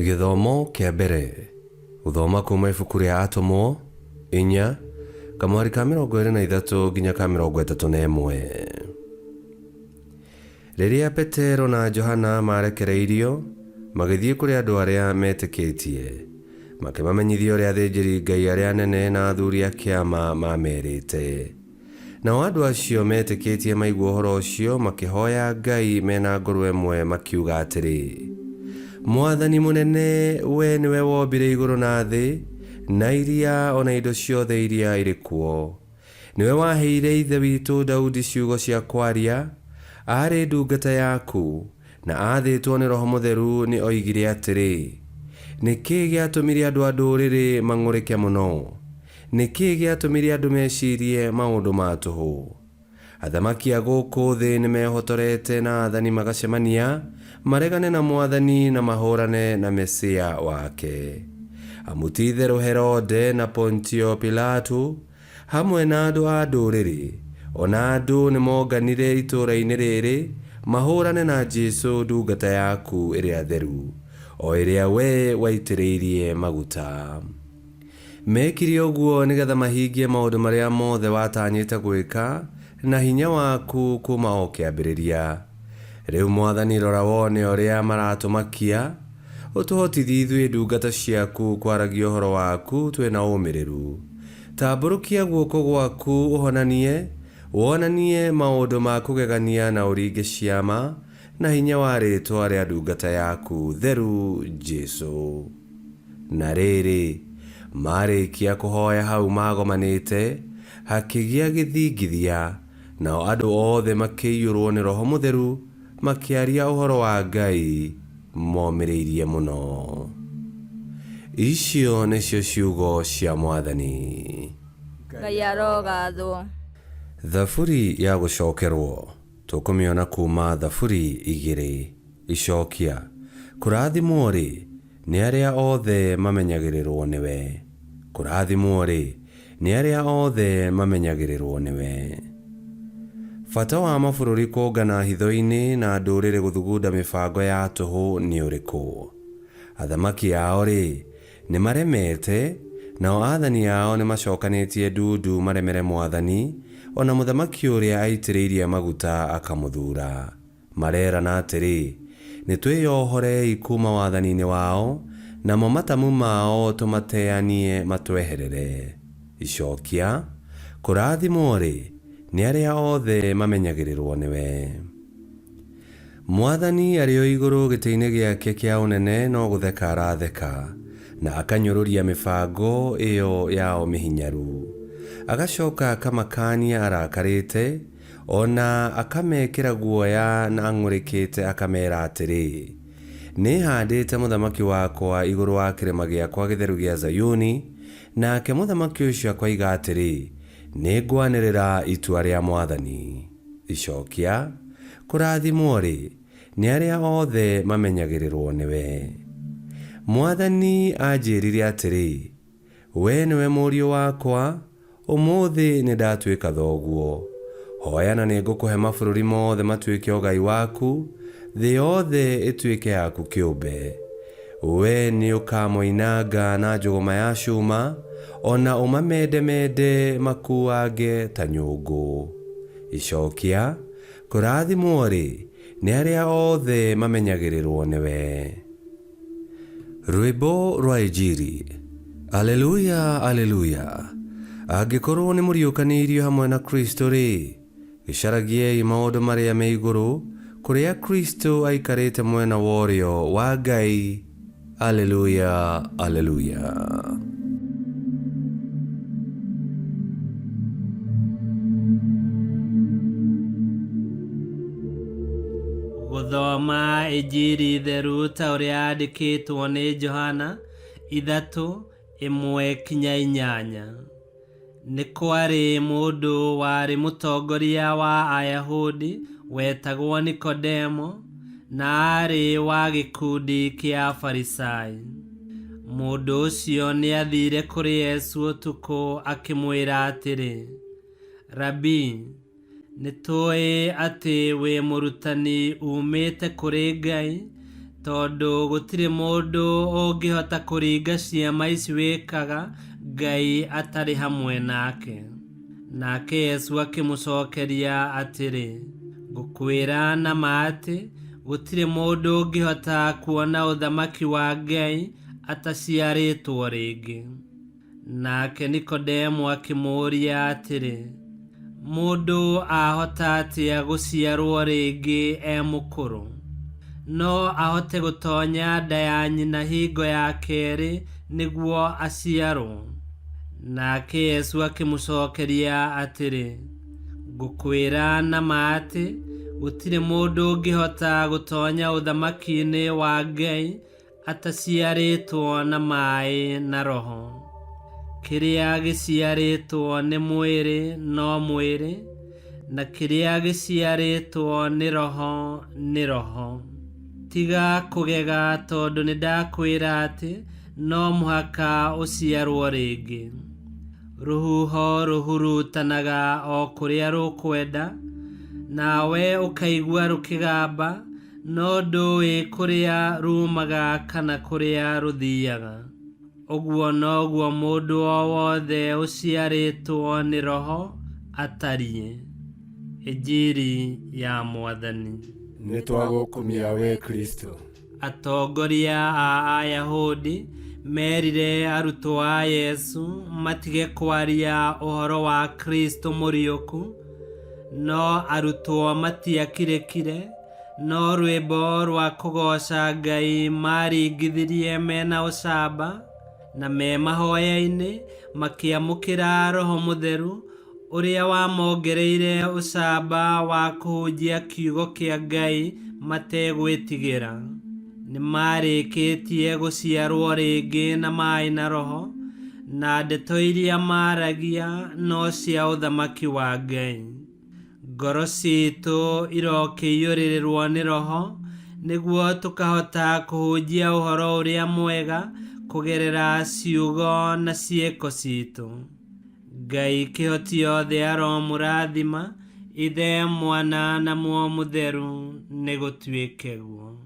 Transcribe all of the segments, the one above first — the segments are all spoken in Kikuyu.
Gĩthomo kĩa mbere gũthoma kuma ibuku rĩa Atũmwo 4 kamũhari ka 23 nginya ka 31. Rĩrĩa Petero na Johana maarekereirio, magĩthiĩ kũrĩ andũ arĩa meetĩkĩtie, makĩmamenyithia ũrĩa athĩnjĩri-Ngai arĩa anene na athuri a kĩama maamerĩte. Nao andũ acio meetĩkĩtie maigua ũhoro ũcio, makĩhoya Ngai me na ngoro ĩmwe makiuga atĩrĩ, Mwathani mũnene, wee nĩwe wombire igũrũ na thĩ, na iria, o na indo ciothe iria irĩ kuo. Nĩwe waheire ithe witũ Daudi ciugo cia kwaria, arĩ ndungata yaku, na aathĩtwo nĩ Roho Mũtheru nĩ oigire atĩrĩ, 'Nĩ kĩĩ gĩatũmire andũ a ndũrĩrĩ mang'ũrĩke mũno? Nĩ kĩĩ gĩatũmire andũ mecirie maũndũ ma tũhũ? Athamaki a gũkũ thĩ nĩmehotorete na aathani magacemania maregane na Mwathani na mahũrane na Mesia wake. Amu ti-itherũ Herode na Pontio Pilato hamwe na andũ a ndũrĩrĩ, o na andũ nĩmonganire itũũra-inĩ rĩrĩ mahũrane na Jesu ndungata yaku ĩrĩa theru, o ĩrĩa wee waitĩrĩirie maguta. Meekire ũguo nĩgetha mahingie maũndũ marĩa mothe watanyĩte gwĩka na hinya waku kuuma o kĩambĩrĩria. Rĩu Mwathani rora wone ũrĩa maratũmakia, ũtũhotithie ithuĩ ndungata ciaku kwaragia ũhoro waku twĩ na ũmĩrĩru. Tambũrũkia guoko gwaku ũhonanie, wonanie maũndũ ma kũgegania na ũringe ciama na hinya wa rĩĩtwa rĩa ndungata yaku theru Jesũ. Na rĩrĩ, maarĩkia kũhoya hau maagomanĩte, hakĩgĩa gĩthingithia, nao andũ othe makĩiyũrũo nĩ Roho Mũtheru, makĩaria ũhoro wa Ngai momĩrĩirie mũno. Icio nĩcio ciugo cia Mwathani. Ngai arogathwo. Thaburi ya gũcokerwo, tũkũmĩona kuuma Thaburi 2. Icokia, Kũrathimwo-rĩ, nĩ arĩa othe mamenyagĩrĩrũo nĩwe. Kũrathimwo-rĩ, nĩ arĩa othe mamenyagĩrĩrũo nĩwe. Bata wa mabũrũri kũngana hitho-inĩ na ndũrĩrĩ gũthugunda mĩbango ya tũhũ nĩ ũrĩkũ? Athamaki ao-rĩ, nĩmaremete, nao aathani ao nĩmacokanĩtie ndundu maremere Mwathani, o na mũthamaki ũrĩa aitĩrĩirie maguta akamũthuura. Marerana atĩrĩ, Nĩtwĩyohorei kuuma wathani-inĩ wao, namo matamu mao tũmateanie matweherere. Icokia, Kũrathimwo-rĩ, nĩ arĩa othe mamenyagĩrĩrũo nĩwe. Mwathani arĩ o igũrũ gĩtĩ-inĩ gĩake kĩa ũnene no gũtheka aratheka, na akanyũrũria mĩbango ĩyo yao mĩhinyaru. Agacoka akamakaania arakarĩte, O na akamekĩra guoya na ang'ũrĩkĩte akameera atĩrĩ, Nĩhandĩte mũthamaki wakwa igũrũ wa kĩrĩma gĩakwa gĩtheru gĩa Zayuni, nake mũthamaki ũcio akoiga atĩrĩ, Nĩngwanĩrĩra itua rĩa Mwathani. Icokia, Kũrathimwo-rĩ, nĩ arĩa othe mamenyagĩrĩrwo nĩwe. Mwathani aanjĩĩrire atĩrĩ, Wee nĩwe mũriũ wakwa, ũmũthĩ nĩndatuĩka thoguo. Hoya na nĩngũkũhe mabũrũri mothe matuĩke ũgai waku, thĩ yothe ĩtuĩke yaku kĩũmbe. Wee nĩũkamoinanga na njũgũma ya cuma, o na ũmamendemende makuange ta nyũngũ. Icokia, Kũrathimwo-rĩ, nĩ arĩa othe mamenyagĩrĩrwo nĩwe. Rwĩmbo rwa Injiri. Aleluya, aleluya. Angĩkorwo nĩ mũriũkanĩirio hamwe na Kristo-rĩ, gĩcaragiei maũndũ marĩa me igũrũ, kũrĩa Kristo aikarĩte mwena wa ũrĩo wa Ngai. Aleluya, aleluya. Gũthoma Injiri theru ta ũrĩa yandĩkĩtwo nĩ Johana 3:1-8. Nĩ kwarĩ mũndũ warĩ mũtongoria wa Ayahudi wetagwo Nikodemo, na aarĩ wa gĩkundi kĩa Afarisai. Mũndũ ũcio nĩathiire kũrĩ Jesũ ũtukũ akĩmwĩra atĩrĩ, Rabii, Nĩtũũĩ atĩ wĩ mũrutani uumĩte kũrĩ Ngai, Tondũ gũtirĩ mũndũ ũngĩhota kũringa ciama ici wĩkaga Ngai atarĩ hamwe nake. Nake Yesu akĩmũcokeria atĩrĩ, ngũkwĩra na ma atĩ gũtirĩ mũndũ ũngĩhota kuona ũthamaki wa Ngai ataciarĩtwo rĩngĩ. Nake Nikodemo akĩmũũria atĩrĩ, mũndũ ahota atĩa gũciarwo rĩngĩ e mũkũrũ? No ahote gũtonya nda ya nyina hingo ya kerĩ nĩguo aciarwo? Nake Yesu akĩmũcokeria atĩrĩ, ngũkwĩra na ma atĩ gũtirĩ mũndũ ũngĩhota gũtonya ũthamaki-inĩ wa Ngai ataciarĩtwo na maĩ na Roho. Kĩrĩa gĩciarĩtwo nĩ mwĩrĩ no mwĩrĩ, na kĩrĩa gĩciarĩtwo nĩ Roho nĩ roho. Tiga kũgega tondũ nĩndakwĩra atĩ no mũhaka ũciarwo rĩngĩ. Rũhuho rũhurutanaga o kũrĩa rũkwenda, nawe ũkaigua rũkĩgamba, no ndũĩ kũrĩa rumaga kana kũrĩa rũthiaga. Ũguo noguo mũndũ o wothe ũciarĩtwo nĩ Roho atariĩ. Injiri ya Mwathani. Nĩtwagũkumia we Kristo. Atongoria a Ayahudi merire arutwo a Yesu matige kwaria ũhoro wa Kristo mũriũku, no arutwo matiakirĩkire, no rwĩmbo rwa kũgooca Ngai maringithirie mena ũcamba, na me mahoya-inĩ makĩamũkĩra Roho Mũtheru ũrĩa wamongereire ũcamba wa kũhunjia kiugo kĩa Ngai mategwĩtigĩra. Nĩmarĩkĩtie gũciarwo rĩngĩ na maĩ na Roho, na ndeto iria maaragia no cia ũthamaki wa Ngai. Ngoro citũ irokĩiyũrĩrĩrwo nĩ Roho, nĩguo tũkahota kũhunjia ũhoro ũrĩa mwega kũgerera ciugo na ciĩko citũ. Ngai kĩhoti yothe aromũrathima, Ithe, Mwana na Muoyo Mũtheru, nĩgũtuĩke guo.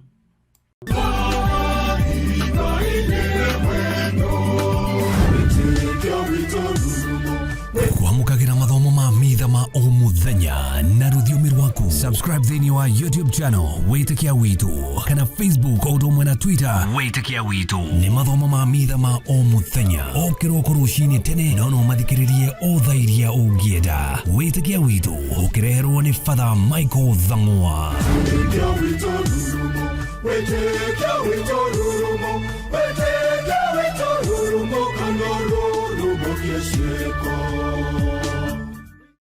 Kwamũkagĩra mathomo ma mitha ma o mũthenya na rũthiomi rwaku. Subscribe thĩinĩ wa YouTube channel Wĩtĩkia Witũ kana Facebook o ũndũ ũmwe na Twitter Wĩtĩkia Witũ. Nĩ mathomo ma mitha ma o mũthenya o kĩroko rũcinĩ tene, no no mathikĩrĩrie o thaa iria ũngĩenda. Wĩtĩkia Witũ ũkĩreherwo nĩ Father Michael Thang'wa. Wĩtĩkia witũ rurumo, wĩtĩkia witũ rurumo, wĩtĩkia witũ rurumo, kana rurumo kĩciĩko.